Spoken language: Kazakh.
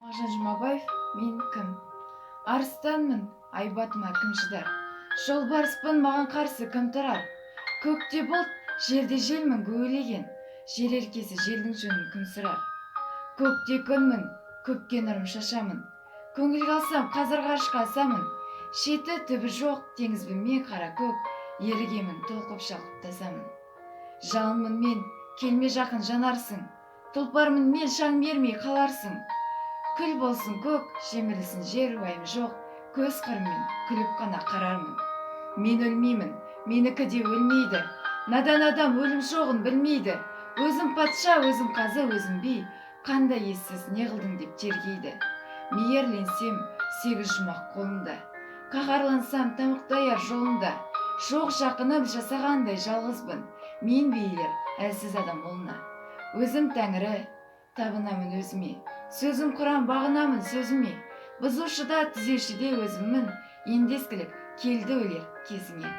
Мағжан Жұмабаев, «Мен кім?» Арыстанмын, айбатыма кім шыдар? Жолбарыспын, маған қарсы кім тұрар? Көкте бұлт, жерде желмін гуілеген. Жер еркесі желдің жөнін кім сұрар? Көкте күнмін, көпке нұрым шашамын. Көңілге алсам, қазір ғарышқа асамын. Шеті түбі жоқ теңізбін мен қара көк. Ерігемін, толқып, шалқып тасамын. Жалынмын мен, келме жақын, жанарсың. Тұлпармын мен, шаң бермей қаларсың. Күл болсын көк, жемірілсін жер, уайым жоқ. Көз қырыммен күліп қана қарармын. Мен өлмеймін, менікі де өлмейді. Надан адам өлім жоғын білмейді. Өзім патша, өзім қазы, өзім би. Қандай ессіз, не қылдың деп тергейді. Мейірленсем, сегіз жұмақ қолымда. Қаһарлансам, тамұқ жолымда. Жоқ жақыным, жасағандай жалғызбын. Мен бейілер әлсіз адам қолына. Өзім тәңірі, табынамын өзіме. Сөзім құран, бағынамын сөзіме. Бұзушы да, түзеуші де өзіммін. Енді ескілік келді өлер кезіңе.